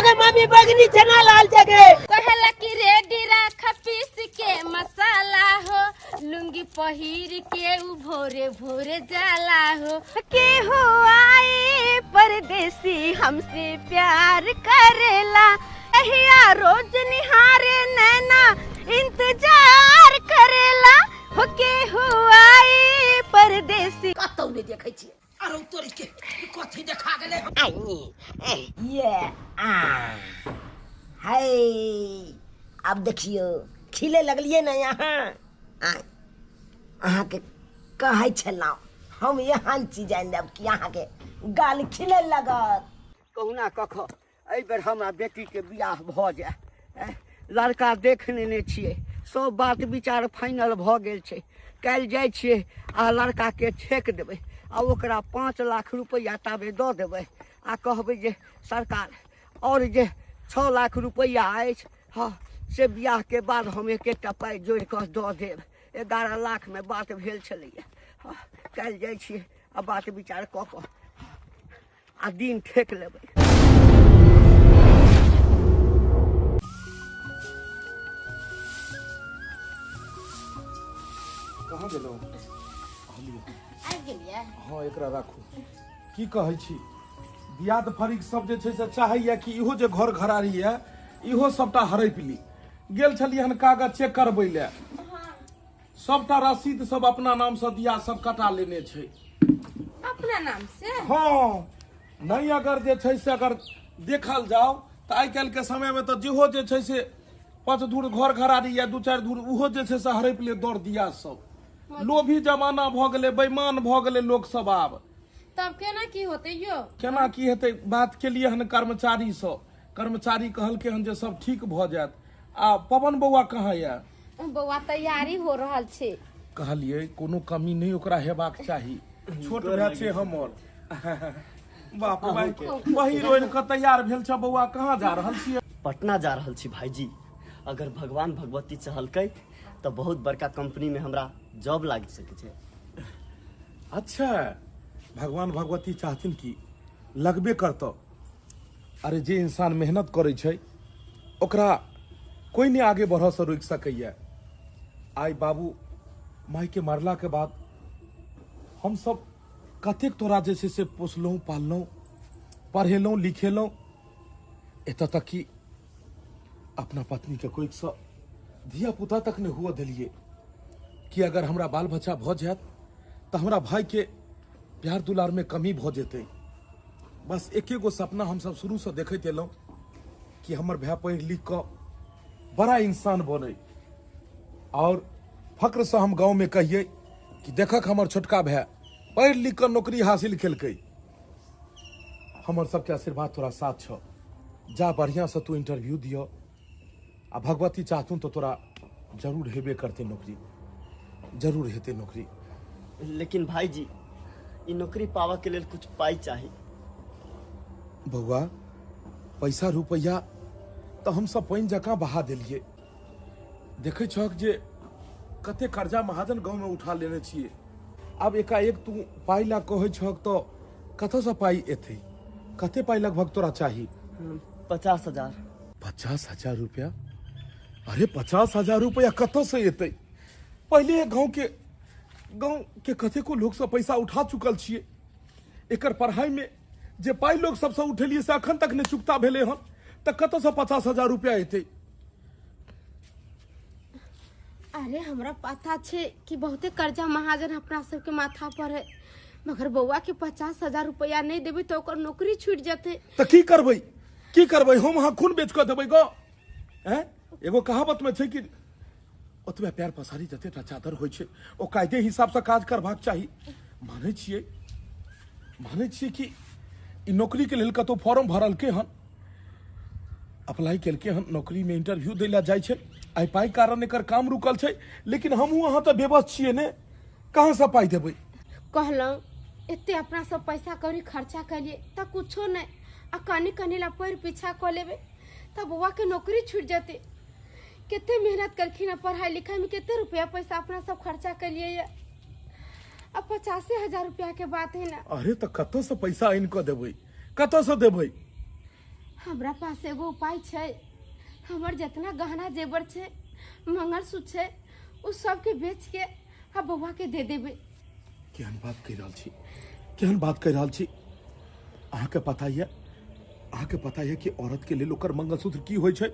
गे मम्मी बगनी छना लाल जगे कहला कि रेडी राख पीस के मसाला हो लुंगी पहिर के उ भोरे भोरे जाला हो के हो आए परदेसी हमसे प्यार करेला अहिया रोज निहारे नैना इंतजार करेला हो के हो आए परदेसी कतौ नहीं देखै छी अरे तोरी के कथी देखा गेलै ये आ हाय अब देखियो खिले लगलिए ना यहाँ अहाँके कहै छलहुँ हम एहन चीज आनि देब कि अहाँके गाल खिले लगत। कहुना कख एहि बेर हमरा बेटीके बियाह भऽ जाय। लड़का देख लेने छियै, सब बात विचार फाइनल भऽ गेल छै। काल्हि जाइ छियै आ लड़काके छेक देबै आ ओकरा 5 लाख रुपैआ ताबे दऽ देबै आ कहबै जे सरकार और जे 6 लाख रुपैआ अछि हँ से बियाहके बाद हम एक एकटा पाइ जोड़ि कऽ दऽ देब। 11 लाखमे बात भेल छलैए। हँ काल्हि जाइ छियै आ बात विचार कऽ कऽ आ दिन ठेक लेबै। कहाँ गेलहुँ? आबि गेलियै? हाँ एकरा राखू। की कहै छी दियाद फरीक सब जे छै से चाहैया कि इहो जे घर घरारी है इहो सबटा हड़पि ली। गेल छलियै हन कागज चेक करबै लए, सबटा रसीद सब अपना नाम से दिया सब कटा लेने छै। अपना नाम से? हाँ नहीं अगर जे छै से अगर देखल जाओ तऽ आइ काल्हि के समय में तऽ जेहो जे छै से 5 धूर घर घरारी या 2-4 धूर उहो जे छै से हड़पि ले दौड़ दिया सब। लोभी जमाना भऽ गेलै, बेईमान भऽ गेलै लोक सब। आब तब केना की होतै यो? केना की हेतै? बात केलियै हन कर्मचारी सँ, कर्मचारी कहलकै हन जे सब ठीक भऽ जायत। आ पवन बौआ कहाँ यऽ? बौआ तैयारी हो रहल छै। कहलियै कोनो कमी नहि ओकरा हेबाक चाही, छोट भाय छै हमर। बाप रे भाई, वही रोहि कऽ तैयार भेल छ बौआ। कहाँ जा रहल छियै? पटना जा रहल छी भाईजी। अगर भगवान भगवती चहलकै तऽ बहुत बड़का कंपनी में हमरा जॉब लागि सकै छै। अच्छा भगवान भगवती चाहथिन कि लगबे करतौ। अरे जे इंसान मेहनत करै छै ओकरा कोई नहीं आगे बढ़ऽ से रोकि सकैया। आइ बाबू माई के मरला के बाद हम सब कतेक तोरा जे छै से पोसलहुँ पाललहुँ, पढ़ेलहुँ लिखेलहुँ, एतऽ तक कि अपना पत्नी के कोइसँ धिया पुता तक नहीं हुआ दिलिए कि अगर हमरा बाल बच्चा भऽ जायत तऽ हमरा भाई के प्यार दुलार में कमी भऽ जेतै। बस एके गो सपना हम सब शुरू से देखैत एलहुँ कि हमर भाय पढ़ि लिख कऽ बड़ा इंसान बने और फक्र से हम गाँव में कहिए कि देखक हमर छोटका भाय पढ़ि लिख कऽ नौकरी हासिल केलकै। हमर सबके आशीर्वाद तोरा साथ छ, जा बढ़िया से तू इंटरव्यू दियो आ भगवती चाहतुन तो तोरा जरूर हेबे करते नौकरी, जरूर हेते नौकरी। लेकिन भाईजी ई नौकरी पावा के लेल कुछ पाई चाही। बौआ पैसा रुपैआ तो हम सब पानि जकाँ बहा देलिए। देखै छहक जे कते कर्जा महाजन गाँव में उठा लेने छियै। आब एकाएक तू पाइ ला कहै छहक तो कतऽसँ पाइ एतै? कते पाइ लगभग तोरा चाही? 50,000। 50,000 रुपया? अरे 50,000 रुपया कतऽसँ एतै? पहिले गाँव के कतेको लोक सब पैसा उठा चुकल छियै। एकर पढ़ाई में जे पाइ लोक सबसँ उठेलियै से अखन तक नहि चुकता भेलै हन, तऽ कतऽसँ 50,000 रुपया एतै? अरे हमरा पता छै कि बहुते कर्जा महाजन अपना सबके माथा पर है, मगर बौआ के 50,000 रुपया नहीं देबै तऽ ओकर नौकरी छूटि जेतै। तऽ की करबै? की करबै? हम अहाँ खून बेच कऽ देबै गो? हैं? एगो कहावत में छै कि ओतबे पैर पसारी जतेटा चादर होइ छै ओ कायदे हिसाबसँ काज करबाक चाही। मानै छियै कि ई नौकरी के लेल कतौ फॉर्म भरलकै हन, अप्लाई केलकै हन, नौकरी में इंटरव्यू दै लए जाइ छै। आइ पाइ कारण एकर काम रुकल छै, लेकिन हमहूँ अहाँ तऽ बेबस छियै ने, कहाँसँ पाइ देबै? कहलहुँ एते अपना सब पैसा कौड़ी खर्चा कलिए तऽ कुछो नहि, आ कनी कनी ला पैर पीछा कऽ लेबै तऽ बौआ के नौकरी छूटि जेतै। कते मेहनत करखिन पढ़ाई लिखाई में, कते रुपया पैसा अपना सब खर्चा कलिए, अब 85,000 रुपया के बात है ना। अरे तो कतौ से पैसा आनि कऽ देबै? कतौ से देबै? हमरा पास एगो उपाय छै। हमर जितना गहना जेवर छै, मंगलसूत्र छै, उ सबके बेच के आ बौआ के दे देबै। केहन बात कहि रहल छी, केहन बात कहि रहल छी? अहाँके पता यऽ, अहाँके पता यऽ कि औरत के लेल ओकर मंगलसूत्र की होइ छै?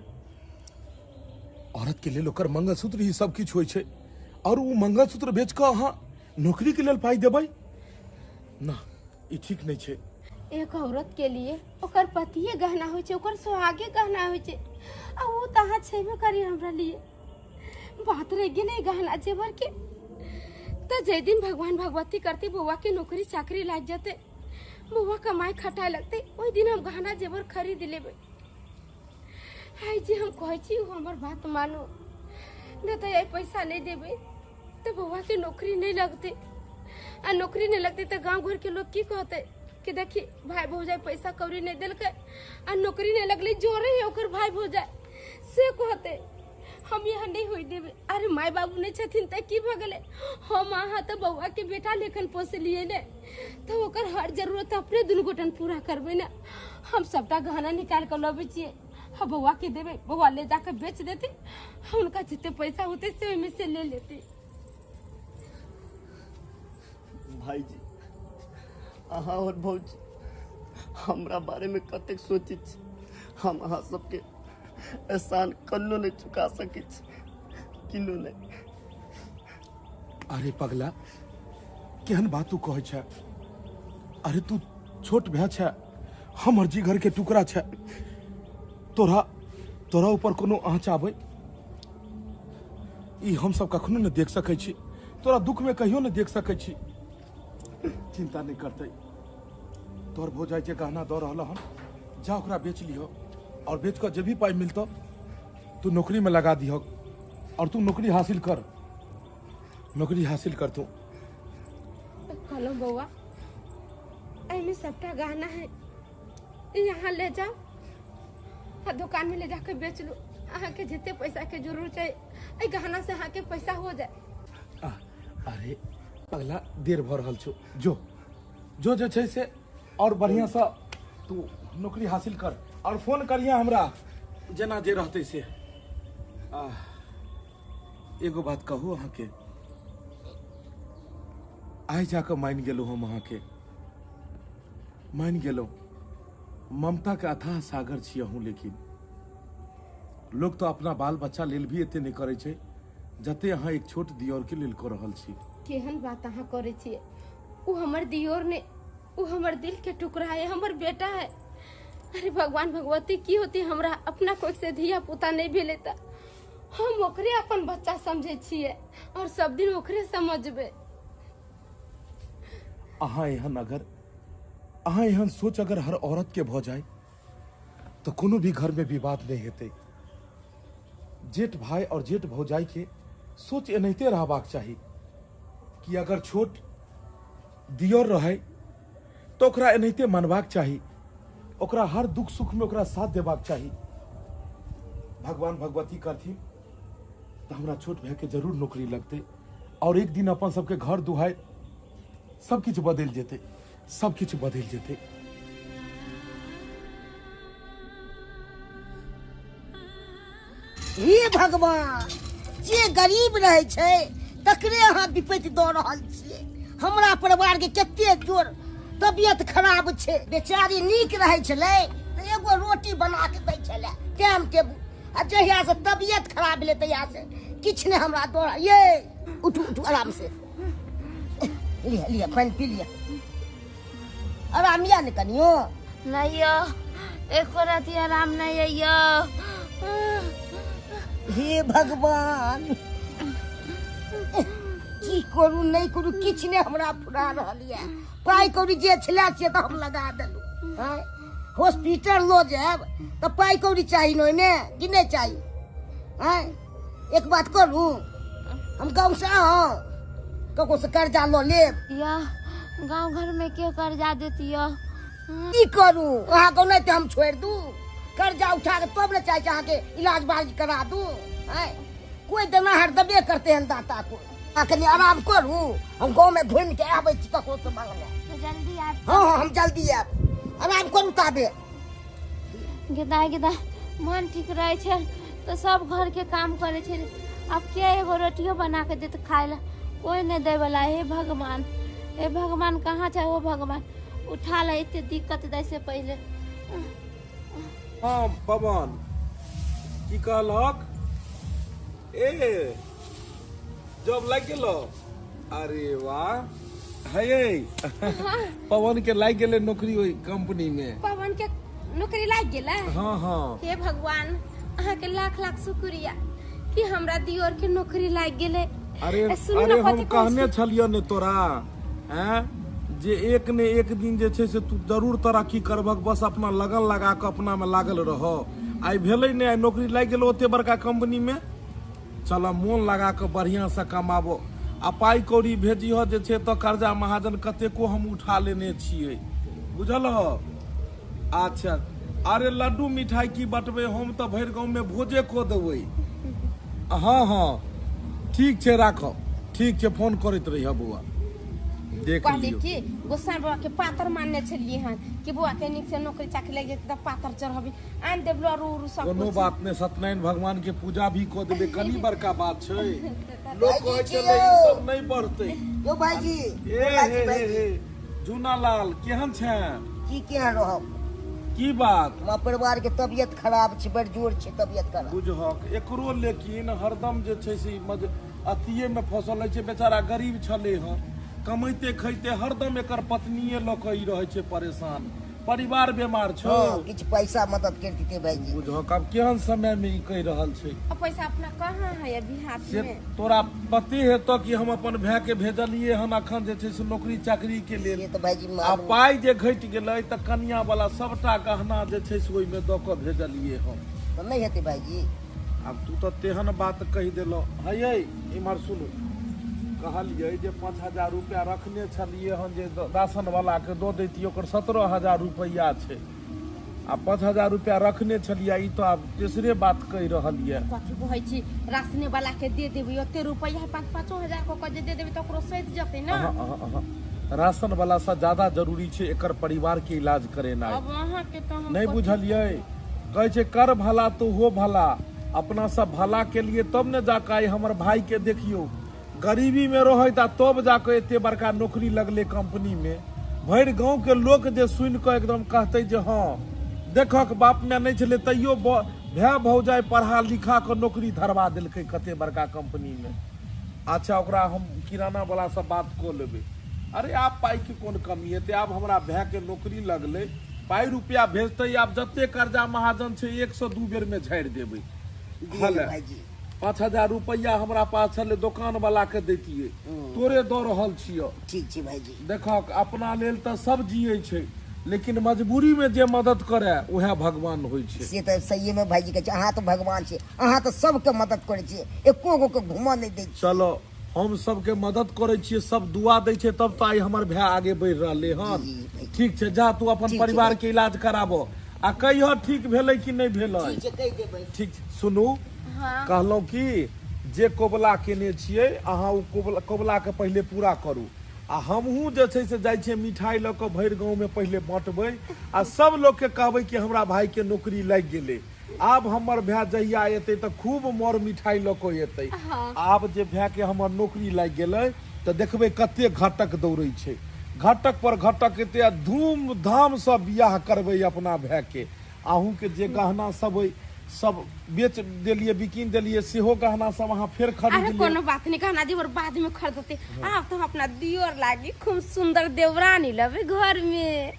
औरत के लेल ओकर मंगलसूत्र ही सब किछु होइ छै, और ओ मंगलसूत्र बेच कऽ अहाँ नौकरी के लेल पाइ देबै ना, ई ठीक नहि छै। एक औरत के लिए ओकर पतिये गहना होइ छै, ओकर सोहागे गहना होइ छै, आ ओ तऽ अहाँ छेबे करी हमरा लिए। बात रहि गेलै गहना जेवर के, तऽ जाहि दिन भगवान भगवती करते बौआ के नौकरी चाकरी लागि जेतै, बौआ कमाइ खटाइ लगतै, ओहि दिन हम गहना जेवर खरीद लेबै। आइ जे हम कहै छी ओ हमर बात मानू, नहि तऽ आइ पैसा नहि देबै तऽ बौआ के नौकरी नहि लगतै, आ नौकरी नहि लगतै तऽ गाँव घर के लोग की कहतै कि देखी भाई भौजाई पैसा कौड़ी नहीं देलकै आ नौकरी नहीं लगलै, जोरे है ओकर भाई भौजाई, से कहतै। हम यहाँ नहीं होई देबै। अरे my बाबू नहीं छथिन तऽ की भऽ गेलै, हम अहाँ तऽ बौआ के बेटा लेखन पोसलियै ने, तऽ ओकर हर जरूरत अपने दुनू गोटन पूरा करबै ने। हम सबटा गहना निकालि कऽ लबै छियै, हम बौआ के देबै, बौआ ले जाकऽ बेच देतै, हुनका जते पैसा होतै से ओहिमे से ले लेतै। भाईजी अहाँ और भौजी हमरा बारे में कतेक सोचै छी, हम अहाँ सबके एहसान कन्नो नहीं चुका सकै छी, किन्नो नहीं। अरे पगला, केहन बात तू कहै छै? अरे तू छोट भाय छै, हमर जी घर के टुकड़ा छै, तोरा तोरा ऊपर कोनो आँच आबै ई हम सब कखनो नहि देख सकै छी, तोरा दुख में कहियो नहि देख सकै छी। चिंता नहीं करते, तोहर भौजाई जे गहना दऽ रहल हन, जा ओकरा बेच लिह, और बेच कऽ जे भी पाइ मिलतौ तू नौकरी में लगा दिह, और तू नौकरी हासिल कर, नौकरी हासिल कर तू। कहलहुँ बौआ एहिमे सबटा गहना है, यहाँ ले जाओ आ दुकान में ले जाके बेच लू, अहाँके जते पैसा के जरूरत है एहि गहना से अहाँके पैसा हो जाए। अरे पगला, देर भऽ रहल छौ, जो जो जे छै से और बढ़िया से तू नौकरी हासिल कर, और फोन करिहे हमरा जेना जे रहतै से। एगो बात कहू अहाँके, आइ जाकऽ मानि गेलहुँ हम अहाँके, मानि गेलहुँ। ममता के अथाह सागर छी अहूँ, लेकिन लोग तो अपना बाल बच्चा लेल भी एते नहि करै छै जते अहाँ एक छोट दियोर के लेल कऽ रहल छी। केहन बात अहाँ करै छियै? उ हमर दियोर ने, उ हमर दिल के टुकड़ा है, हमर बेटा है। अरे भगवान भगवती की होती हमरा अपना कोई से धिया पुता नहीं भेलै तऽ हम ओकरे अपन बच्चा समझै छियै और सब दिन ओकरे समझबै। अहाँ एहन अगर अहाँ एहन सोच अगर हर औरत के भऽ जाए तो कोनो भी घर में विवाद नहीं हेतै। जेठ भाई और जेठ भौजाई के सोच एनाहिते रहबाक चाही कि अगर छोट दियोर रहे तो ओकरा एनाहिते मानबाक चाही, ओकरा हर दुख सुख में ओकरा साथ देबाक चाही। भगवान भगवती करथिन तो हमरा छोट भाई के जरूर नौकरी लगतै, और एक दिन अपन सबके घर दुहाई सब किछु बदलि जेतै, सब किछु बदलि जेतै। हे भगवान, जे गरीब रहै छै तकरे अहाँ विपत्ति दऽ रहल छियै। हमरा परिवार के कते जोर तबियत खराब छै, बेचारी नीक रहै छलै तऽ एगो रोटी बना के दै छलै टाइम टेबुल, आ जहिया से तबियत खराब भेलै तहिया से किछु नहि हमरा दौड़ा। ये उठू उठू आराम से, लिअ लिअ पानि पी लिअ, आराम यऽ ने कनियो? नहीं यो, एको राति आराम नहीं है यो। हे भगवान, की करू नहीं करू किछु नहि हमरा फुरा रहल यऽ। पाइ कौड़ी जे छलै से तऽ हम लगा देलहुँ। हॉस्पिटल लऽ जायब तऽ पाइ कौड़ी चाही ने ओहिमे कि नहि चाही? आँय एक बात करू, हम गाँवसँ आउ ककरोसँ कर्जा लऽ लेब। या गाँव घर में के कर्जा देती यो? की करू, अहाँके नहि तऽ हम छोड़ि दू, कर्जा उठा के तब ने चाहे छी अहाँके इलाज बाज करा दू। आँय कोई देनाहार देबे करते हैं दाता को। अहाँ कनि आराम करू, हम गाँव में घूमि के आबै छी ककरो से मांगने। तो जल्दी आब। हाँ हाँ हम जल्दी आयब, आराम करू ताबे। गेदा गेदा मन ठीक रहे छै तो सब घर के काम करे छै। अब के एगो रोटियो बना के देत खाए ला, कोई नहीं दे वाला। हे भगवान, हे भगवान कहाँ छै हो भगवान, उठा ले इतने दिक्कत दै से पहले। हाँ पवन की कहलक? ए जॉब लाग गेलो? अरे वाह है पवन के लाग गेले नौकरी ओहि कंपनी में। पवन के नौकरी लाग गेलै? हाँ हाँ। हे भगवान अहाँ के लाख लाख शुक्रिया कि हमरा दियोर के नौकरी लाग गेले। अरे अरे हम कहने छलियो ने तोरा हैं जे एक ने एक दिन जे छै से तू जरूर तरक्की करबक, बस अपना लगन लगा के अपना में लागल रह। आइ भेलै ने, आइ नौकरी लागि गेल ओते बड़का कंपनी में। चल मोन लगा के बढ़िया से कमाबो आ पाई कौड़ी भेजिह जे छै तऽ कर्जा महाजन कतेको हम उठा लेने छियै, बुझल हो? अच्छा अरे लड्डू मिठाई की बटबै, हम तऽ भरि गाँव में भोजे कऽ देबै। हाँ हाँ ठीक छै, राखो ठीक छै, फोन करैत रहिह बौआ। देख लियौ कि गोसाई बाबा के पातर मानने छलियै हन कि बौआ के नीक से नौकरी चाकरी लागि जेतै तऽ पातर चढ़बै, आनि देबलो आरू उरू सब। कोनो बात नहि, सत्यनारायण भगवान के पूजा भी कऽ देबै, कनी बड़का बात छै। लोक कहै छलै ई सब नहि बढ़तै। यौ भाईजी, ए हे हे हे जूनालाल केहन छै? की केहन रहब, की बात? हमरा परिवार के तबियत खराब छै, बड़ जोर छै तबियत खराब। बुझहक एकरो लेकिन हरदम जे छै से अथिये में फसल होइ छै। बेचारा गरीब छलै हन, कमैते खैते हरदम एकर पत्नीये लऽ कऽ ई रहै छै परेशान, परिवार बीमार छौ। किछु पैसा मदद कर देते भाईजी। बुझहक आब केहन समय में ई कहि रहल छै। अब पैसा अपना कहाँ है अभी हाथ से में? तोरा पते हेतौ कि हम अपन भाय के भेजलियै हन अखन जे छै से नौकरी चाकरी के लेल। तऽ भाईजी आ पाइ जे घटि गेलै तऽ कनिया वाला सबटा गहना जे छै से ओहिमे दऽ कऽ भेजलियै हम। तऽ नहि हेतै भाईजी। आब तू तऽ तेहन बात कहि देलह। है इम्हर सुनू, कहलियै जे 5000 रुपया रखने छलियै हन जे राशन वाला के दऽ दैतियै, ओकर 17,000 रुपैआ छै। आ 5000 रुपया रखने छलियै, ई तऽ आब तेसरे बात कहि रहल यऽ। कथी कहै छी, राशने वाला के दे देबै ओते रुपैआ, 5-5 हजार कऽ के जे दे देबै तऽ ओकरो सधि जेतै ने। राशन वाला से ज्यादा जरूरी छै एकर परिवार के इलाज करेनाइ। अब अहाँ के तऽ हम नहि बुझलियै, कहै छै कर भला तो हो भला, अपना सब भला के लिए तब ने जाके आइ हमर भाई के देखियौ गरीबी में रहैत आ तब जाके एते बड़का नौकरी लगले कंपनी में। भरि गाँव के लोक जे सुनि कऽ एकदम कहतै जे हाँ देखक बाप माय नहि छलै तैयो भाय भौजाइ पढ़ा लिखा कऽ नौकरी धरवा देलकै कते बड़का कंपनी में। अच्छा ओकरा हम किराना वाला से बात कऽ लेबै। अरे आब पाई के कोन कमी हेतै, आब हमरा भाय के नौकरी लगलै, पाई रुपया भेजतै, आब जते कर्जा महाजन छै 102 बेर में झाड़ि देबै। 5000 रुपैआ हमरा पास छलै, दोकान वाला के दैतियै, तोरे दऽ रहल छियौ। ठीक छै भाईजी। देखक अपना लेल तऽ सब जियै छै, लेकिन मजबूरी में जे मदद करे उएह भगवान होइ छै। से तऽ सहिए में भाईजी कहै छै, अहाँ तऽ भगवान छी, अहाँ तऽ सबके मदद करै छियै, एको गो के घूमऽ नहि दै छियै। चलो हम सबके मदद करै छियै, सब दुआ दै छै, तब तऽ आइ हमर भाय आगे बढ़ि रहलै हन। ठीक छै, जा तू अपन परिवार के इलाज कराबो आ कहियो ठीक भेलै कि नहि भेलै। ठीक छै, सुनू कहलहुँ कि जे कोबला केने छियै अहाँ ओ कोबला के पहिले पूरा करू, आ हमहूँ जे छै से जाइ छियै मिठाई लऽ कऽ भरि गाँवमे पहिले बाँटबै आ सब लोकके कहबै कि हमरा भाईके नौकरी लागि गेलै। आब हमर भाय जहिया एतै तऽ खूब मर मिठाई लऽ कऽ एतै। आब जे भायके हमर नौकरी लागि गेलै तऽ देखबै कते घटक दौड़ै छै, घटक पर घटक एतै आ धूमधामसँ बियाह करबै अपना भायके। अहूँके जे गहना सब अइ सब बेच देलियै, बिकिन देलियै, सेहो गहना सब अहाँ फेर खरीद लियौ। कोनो बात नहीं, गहना जेवर बाद में खरीदते। आब तो अपना दियोर लागी खूब सुंदर देवरानी लबे घर में।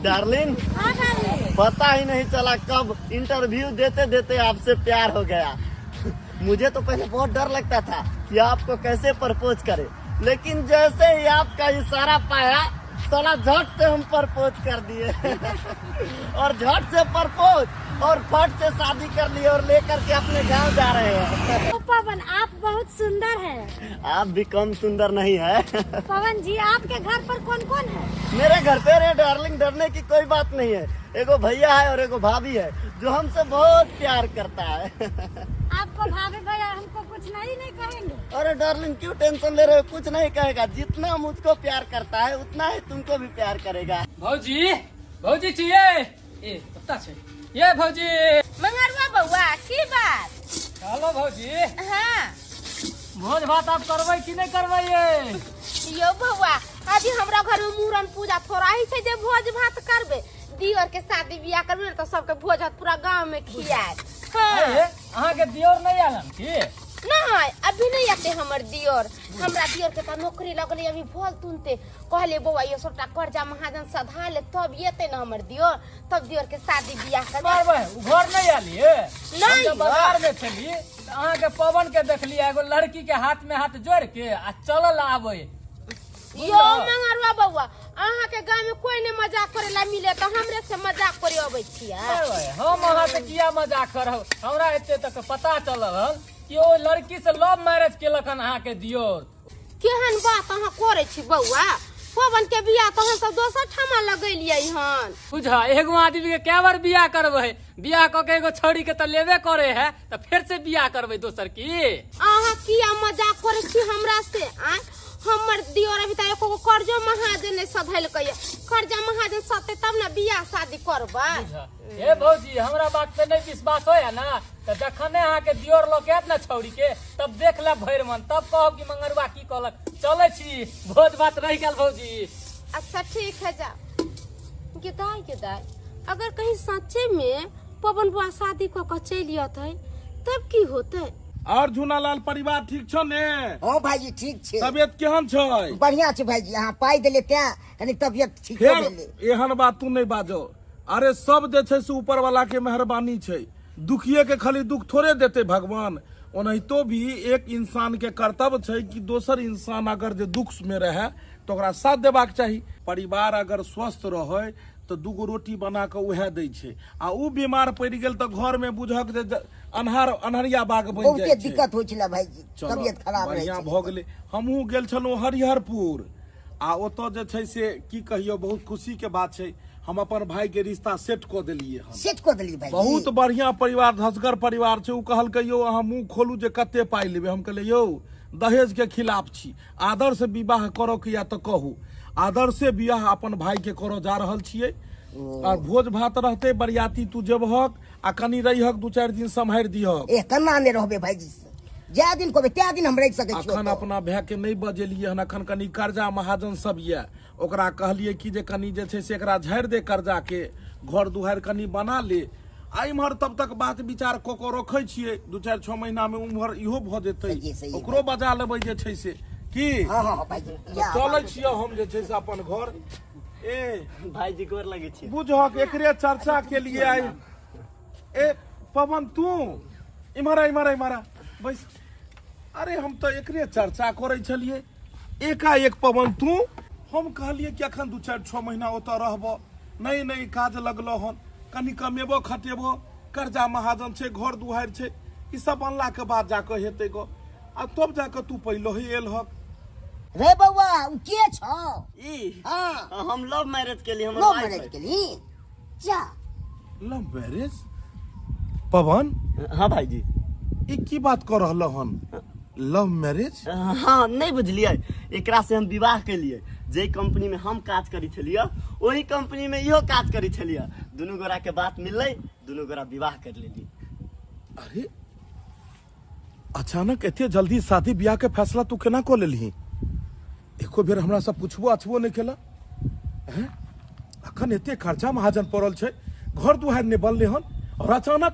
डार्लिंग, पता ही नहीं चला कब इंटरव्यू देते देते आपसे प्यार हो गया। मुझे तो पहले बहुत डर लगता था कि आपको कैसे प्रपोज करे, लेकिन जैसे ही आपका इशारा पाया साला झट से हम प्रपोज कर दिए और झट से प्रपोज और फट से शादी कर लिए और लेकर के अपने गांव जा रहे हैं। तो पवन आप बहुत सुंदर हैं। आप भी कम सुंदर नहीं है। पवन जी आपके घर पर कौन कौन है? मेरे घर पे रे डार्लिंग डरने की कोई बात नहीं है, एगो भैया है और एगो भाभी है जो हमसे बहुत प्यार करता है। आपको भाभी भैया हमको कुछ नहीं नहीं कहेंगे? अरे डार्लिंग क्यों टेंशन ले रहे हो, कुछ नहीं कहेगा, जितना मुझको प्यार करता है उतना ही तुमको भी प्यार करेगा। भौजी भौजी छियै ए कत्ता छै ये भौजी मंगरवा बौआ की बात? हेलो भौजी। हाँ भोज भात आप करबै कि नहीं करबै ये? यो बौआ अभी हमरा घर में मूड़न पूजा थोड़ा ही छै जे भोज भात करबै। दियर के शादी बियाह करबै त सबके भोज भात पूरा गांव में खियाए। हाँ अहाँ के दियर नहीं आलन की? नहीं अभी नहीं आते हमर दियर। हमरा दियर के त नौकरी लगले अभी भोल तुनते कहले बौआ यो सबटा कर्जा महाजन सधा ले तब येते न हमर दियर, तब दियर के शादी बियाह करबै। घर नहीं आलिए? नहीं बाजार में छली त अहाँ के पवन के देखली एगो लड़की के हाथ में हाथ जोड़ के आ चलल आबै। यो मंगरवा बौआ अहाँ के गांव में कोई नहीं मजाक करेला मिले त हमरे से मजाक करे अबै छियै। हम अहाँ से किया मजाक करब? हमरा एते तक पता चलल हन कि ओ लड़की से लव मैरिज केलक हन अहाँ के दियोर। केहन बात अहाँ करे छी बौआ? पवन के बियाह त हम सब दोसर ठामा लगेलियै हन। बुझा एगो आदमी के कै बार बियाह करबै? बियाह क के एगो छौड़ी के त लेबे करे है त फिर से बियाह करबै दोसर की? अहाँ किया मजाक करे छी हमरा से? आ हमर दियोर अभी तक एको कर्जो महाजन ने सधेलकै। कर्जा महाजन सते तब न बियाह शादी करबै। हे भौजी हमरा बात पे नहीं विश्वास होया ना त जखने अहाँ के दियोर लऽ के आयत ना छौड़ी के तब देख लेब भरि मन, तब कहब कि मंगरुआ की कहलक। चलै छी भोज भात रहि गेल भौजी। अच्छा ठीक है जा। गेदाय गेदाय अगर कहीं सच्चे में पवन बुआ शादी कऽ के चलि अतै तब की होतै? और झुनालाल परिवार ठीक छौ ने? हाँ भाईजी ठीक छै। तबियत केहन छै? बढ़िया छै भाईजी, अहाँ पाई देले तें कनी तबियत ठीक हो गेलै। एहन बात तू नहीं बाजो। अरे सब जे छै से ऊपर वाला के मेहरबानी छै, दुखिए के खाली दुख थोड़े देते भगवान। ओनाहितो भी एक इंसान के कर्तव्य छै कि दोसर इंसान अगर जे दुख में रहे तो ओकरा साथ देबाक चाही। परिवार अगर स्वस्थ रहे तो दूगो रोटी बना के उहे दै छै, आ उ बीमार पड़ि गेल तऽ घर में बुझक जे अन्हार अन्हरिया बाग बनि जाइ छै। बहुते दिक्कत होइ छलै भाईजी, तबियत खराब रहै बढ़िया भऽ गेलै। हमहूँ गेल छलहुँ हरिहरपुर आ ओतऽ जे छै से की कहियौ बहुत खुशी के बात छै, हम अपन भाई के रिश्ता सेट कऽ देलियै हन। सेट कऽ देलियै भाई? बहुत बढ़िया परिवार, धसगर परिवार छै। उ कहलकै यौ अहाँ मुँह खोलू जे कते पाइ लेबै। हम कहलियै यौ दहेज के खिलाफ छी, आदर से विवाह करऽ के या तऽ कहू। आदर से बियाह अपन भाई के करऽ जा रहल छियै और भोज भात रहते, बरियाती तू जेबहक आ कनी रहिहक 2-4 दिन सम्हारि दिहक। ए कन्ना ने रहबे भाईजी से, जै दिन कहबे तै दिन हम रहि सकै छियै। अखन अपना भाय के नहीं बजेलियै हन, अखन कनी कर्जा महाजन सब ये ओकरा कहलियै कि जे कनी जे छै से एकरा झाड़ि दे कर्जा के, घर दुहारि कनी बना ले। आ इम्हर तब तक बात विचार कऽ के रखै छियै, 2-4-6 महीना में उम्हर इहो भऽ जेतै, ओकरो बजा लेबै जे छै से की। हाँ हाँ भाईजी चलै छियै हम जे छै से अपन घर। ए भाईजी गोर लगै छी। बुझहक एकरे चर्चा के लिए आई। ए पवन तू इम्हर आ, इम्हर आ, इम्हर आ बैस। अरे हम तऽ एकरे चर्चा करै छलियै एकाएक पवन तू। हम कहलियै कि अखन 2-4-6 महीना ओतऽ रहबो, नहीं नहीं काज लगलो हन, कनी कमेबो खटेबो, कर्जा महाजन छै, घर दुहारि छै, ई सब बनला के बाद जाकऽ हेतै गो। आ तब जाकऽ तू पहिलो ही एलहक। रे बौआ उ के छौ? ई हां हम लव मैरिज केली। हम लव मैरिज केली? जा लव मैरिज? पवन? हाँ भाईजी। ई की बात कर रहल हन? Love marriage? हाँ नहीं बुझलियै, एकरा से हम विवाह केलियै। जे कंपनी में हम काज करी छलियै ओही कंपनी में इहो काज करी छलियै। दुनू गोरा के बात मिललै, दुनू गोरा विवाह कर लेली। अरे अचानक एते जल्दी शादी ब्याह के फैसला तू केना कऽ लेलही? एको बेर हमरा सब पूछबो अछबो नहीं केला। हैं अखन एते खर्चा महाजन पड़ल छै, घर दुआरि नहि बनलै हन और अचानक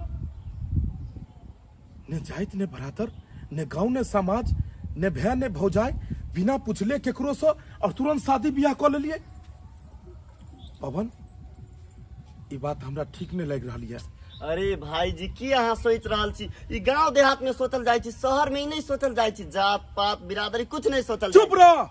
ने जाइत ने बरातर ने गाँव ने समाज ने भय ने भौजाई, बिना पूछले केकरो से और तुरंत शादी ब्याह कऽ लेलियै। पवन ई बात हमरा ठीक नहीं लागि रहल यऽ। अरे भाईजी की अहाँ सोच रहल छी? ई गांव देहात में सोचल जाइ छी, शहर में ई नहीं सोचल जाइ छी। जात पात बिरादरी कुछ नहीं सोचल। चुप रह।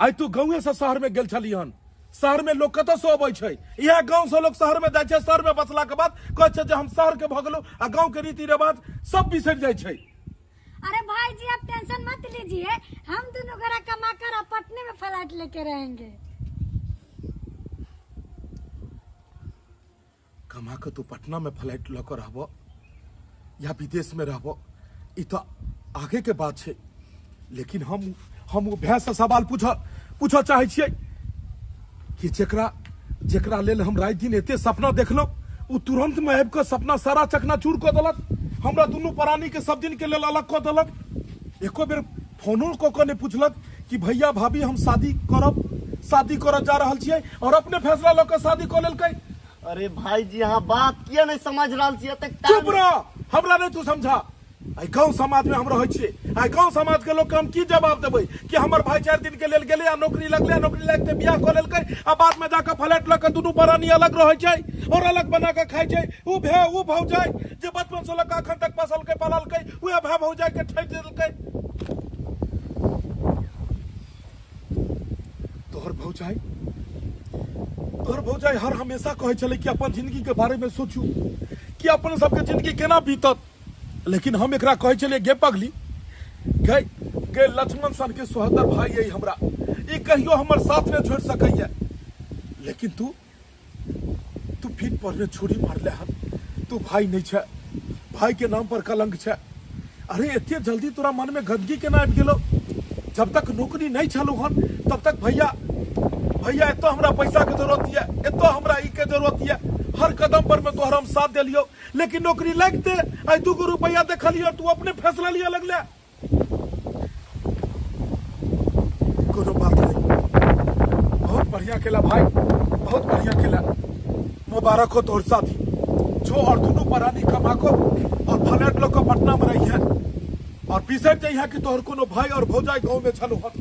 आइ तू गाँवे से शहर में गेल छली हन। शहर में लोग कतऽ से अबै छै? इएह गाँव से लोग शहर में जाइ छै। शहर में बसला के बाद कहै छै जे हम शहर के भऽ गेलहुँ आ गाँव के रीति रिवाज सब बिसरि जाइ छै। अरे भाई जी आप टेंशन मत लीजिए, हम दोनों गोरा कमा कर पटने में फ्लैट लेके रहेंगे। कमा के तू पटना में फ्लैट लऽ के रहबो या विदेश में रहबो ई तो आगे के बात छै, लेकिन हम ओ भाय से सवाल पूछऽ चाहै छियै कि जेकरा जेकरा लेल हम राति दिन एते सपना देखलहुँ ओ तुरंत में आबि कऽ सपना सारा चकनाचूर कऽ देलक। हमरा दुनू प्राणी के सब दिन के लेल अलग कऽ देलक। एको बेर फोनो कऽ कऽ नहि पुछलक कि भैया भाभी हम शादी करब, शादी करऽ जा रहल छियै, और अपने फैसला लऽ कऽ शादी कऽ लेलकै। अरे भाईजी अहाँ बात किया नहीं समझ रहल छियै? चुप रह, हमरा नहीं तू समझा। आइ गाँव समाज में हम रहै छियै, आइ गाँव समाज के लोग के हम की जवाब देबै कि हमर भाई 4 दिन के लेल गेलै आ नौकरी लगलै, नौकरी लगते बियाह कऽ लेलकै आ बाद में जाकऽ फ्लैट लऽ कऽ दुनू प्राणी अलग रहै छै और अलग बना कऽ खाइ छै। उ भे उ भौजाइ जे बचपन से लऽ कऽ अखन तक पसलकै पललकै उएह भाय भौजाइ के ठकि देलकै। तोहर भौजाइ, तोहर भौजाइ हर हमेशा कहै छलै कि अपन जिंदगी के बारे में सोचू कि अपन सबके जिंदगी केना बीतत, लेकिन हम एकरा कहै छलियै गे पगली, गे गे लक्ष्मण सन के सोहदर भाई अइ हमरा, ई कहियो हमर साथ नहि छोड़ि सकैया। लेकिन तू तू पीठ पर में छुरी मारले हन, तू भाई नहीं छै, भाई के नाम पर कलंक छै। अरे एते जल्दी तोरा मन में गंदगी केना आबि गेलो? जब तक नौकरी नहीं छलौ हन तब तक भैया भैया एतो हमरा पैसा के जरूरत ये, एतो हमरा ई के जरूरत ये, हर कदम पर में तोहर हम साथ देलियो, लेकिन नौकरी लगते आई 2 गो रुपया देखलियो तू अपने फैसला लिया लगले। कोनो बात नहीं, बहुत बढ़िया खेला भाई, बहुत बढ़िया खेला, मुबारक हो तोहर साथी जो और दोनों प्राणी कमा को और फ्लैट लोग पटना में रही है और बिसर जाइ कि तोहर कोनो भाई और भौजाई गाँव में छलो हन।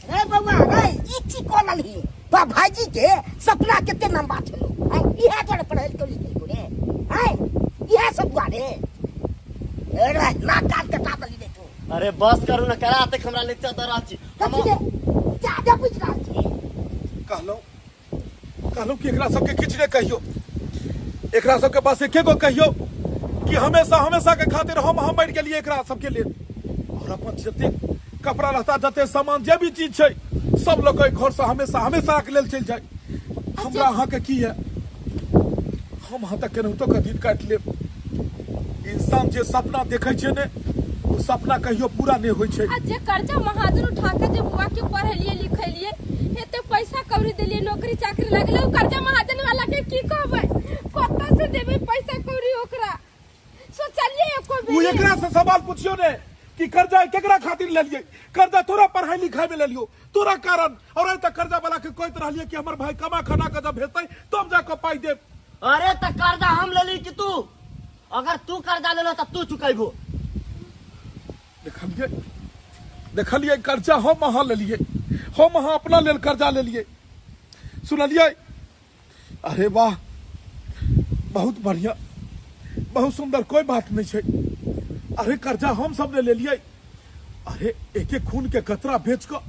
रे बउआ रे, ई की कहलही? तो भाईजी के सपना कते लंबा छलो, इहे दुआरे पढ़ल के लिखल रे, हैं इहे सब दुआरे। अरे नाक कान कटा देली रे तू। अरे बस करू ना, करा तक हमरा लेक्चर द रहल छी। कथी रे ज्यादा बुझ रहल छी? कहलहुँ कहलहुँ कि एकरा सबके किछु नहि कहियो, एकरा सबके पास एके गो कहियो कि हमेशा हमेशा के खातिर हम मरि गेलियै एकरा सबके लेल। और अपन जते कपड़ा लत्ता जते सामान जे भी चीज छै सब लऽ कऽ घर से हमेशा हमेशा के लेल चलि जाय। हमरा अहाँके की है, हम अहाँ तक केनाहितो के दिन काटि लेब। इंसान जे सपना देखै छै ने ओ सपना कहियो पूरा नहि होइ छै। आ जे कर्जा महाजन उठा के जे बुआ के पढ़ेलियै लिखेलियै, एते पैसा कौड़ी देलियै, नौकरी चाकरी लगलै, ओ कर्जा महाजन वाला के की कहबै? कतऽ से देबै पैसा कौड़ी ओकरा? सोचलियै एको ओ बेर? एकरा से सवाल पूछियो ने कि कर्जा केकरा खातिर लेलियै? कर्जा तोरा पढ़ाई लिखाई में लेलियो तोरा कारण, और आइ तक कर्जा वाला के कहैत रहलियै कि हमर भाई कमा खना के जब भेजतै तब जाके पाई देब। अरे त कर्जा हम लेली कि तू? अगर तू कर्जा लेलो त तू चुकैबो। देखलियै देखलियै कर्जा हम अहाँ लेलियै, हम अहाँ अपना लेल कर्जा लेलियै। सुनलियै? अरे वाह, बहुत बढ़िया, बहुत सुंदर, कोई बात नहीं छै। अरे कर्जा हम सब ने लेलियै। अरे एक एक खून के कतरा बेच कऽ,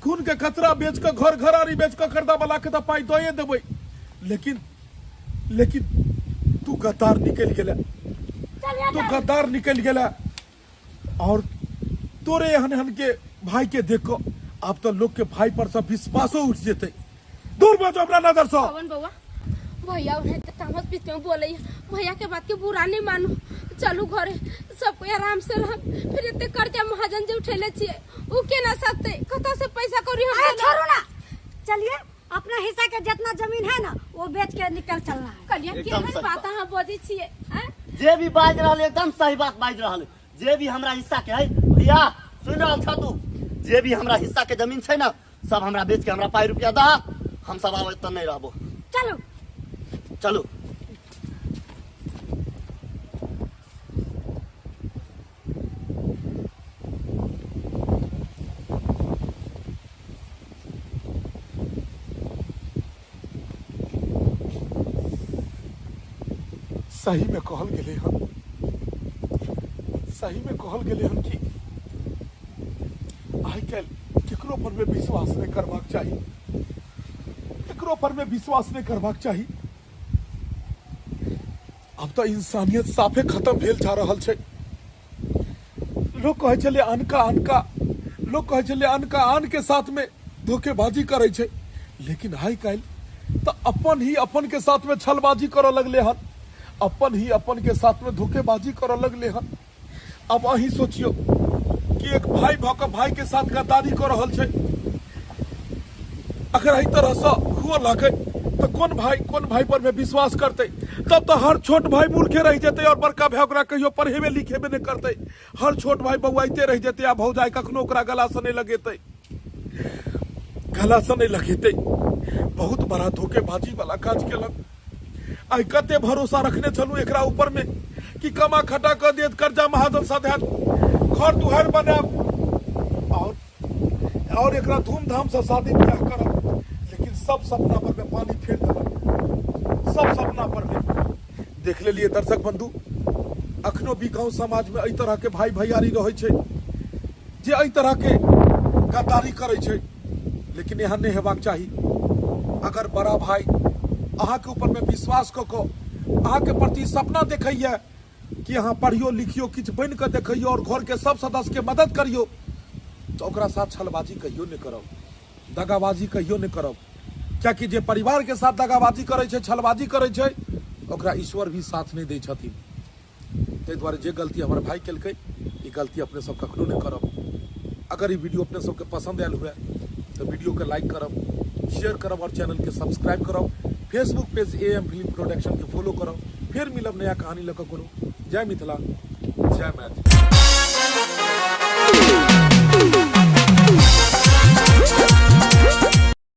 खून के कतरा बेच कऽ, घर घरारी बेच कऽ कर्जा वाला के तऽ पाई दए देबै, लेकिन लेकिन तू गद्दार निकलि गेलै, तू गद्दार निकलि गेलै। और तोरे एहन एहन के भाई के देख कऽ आब तऽ लोग के भाई पर सब विश्वासो उठि जेतै। दूर भऽ जाउ हमरा नजर सँ। पवन बउआ, भैया उन्हें तामस पीस के बोले, भैया के बात के बुरा नहीं मानू, चलू घरे सब कोई आराम से रह। फिर एते कर्जा महाजन जे उठेले छियै उ केना सकते? कतऽ से पैसा कौड़ी हम अरे छोड़ू ना, चलिए अपना हिस्सा के जितना जमीन है ना वो बेच के निकल चलना है। कलिया एकदम केहन सही बात अहाँ बजै छियै? जे भी बाजि रहल एकदम सही बात बाजि रहल। जे भी हमरा हिस्सा के है भैया सुन रहल छ तू, जे भी हमरा हिस्सा के जमीन छै ना सब हमरा बेच के हमरा पाई रुपया दह, हम सब आब एतऽ नहीं रहबो। चलू चलू। सही में कहल गेलै हन, सही में कहल गेलै हन कि आइ काल्हि केकरो पर में विश्वास नहीं करबाक चाही, केकरो पर में विश्वास नहीं करबाक चाही। अब तो इंसानियत साफे खत्म भेल जा रहल छै। लोग कहै छलै अनका अनका, लोग कहै छलै अनका आन के साथ में धोखेबाजी करै छै, लेकिन आइ काल्हि तऽ अपन ही अपन के साथ में छलबाजी करऽ लगले हन, अपन ही अपन के साथ में धोखेबाजी करऽ लगले हन। अब अहीं सोचियो कि एक भाई भऽ कऽ भाई के साथ गद्दारी कऽ रहल छै। अगर एहि तरह से हुअ लागै तो कौन भाई पर में विश्वास करते? तब तो हर छोट भाई मूर्खे रह जेतै और बड़का भाई ओकरा कहियो पढ़ेबे लिखेबे नहीं करते। हर छोट भाई बौआइते रह जेतै आ भौजाई कखनो ओकरा गला से नहीं लगेतै, गला से नहीं लगेतै। बहुत बड़ा धोखेबाजी वाला काज केलक। आइ कते भरोसा रखने छलहुँ एकरा ऊपर में कि कमा खटा कऽ देत, कर्जा महाजन सधायत, घर दुआरि बनायब और एकरा धूमधाम से शादी ब्याह करब। लेकिन सब सपना पर में पानी फेर देलक, सब सपना पर में। देख लेलिए दर्शक बंधु, अखनो भी गाँव समाज में एहि तरह के भाई भैयारी रहै छै जे एहि तरह के गद्दारी करै छै। लेकिन एहन नहि हेबाक चाही। अगर बड़ा भाई अहाँके ऊपर में विश्वास कऽ कऽ अहाँके प्रति सपना देखैया कि अहाँ पढ़ियो लिखियो, किछु बनि कऽ देखैयो और घर के सब सदस्य के मदद करियो, तो ओकरा साथ छलबाजी कहियो नहि करब, दगाबाजी कहियो नहि करब। कियाकि जे परिवार के साथ दगाबाजी करै छै, छलबाजी करै छै, ओकरा ईश्वर भी साथ नहि दै छथिन। ताहि दुआरे जे गलती हमर भाई केलकै, ई गलती अपने सब कखनो नहि करब। अगर ई वीडियो अपने सबके पसंद आयल हुए तो वीडियो के लाइक करब, शेयर करब और चैनल के सब्सक्राइब करब। Facebook page AM film production के फॉलो करब। फिर मिलब नया कहानी लऽ कऽ कोनो। जय मिथिला, जय मैथिली।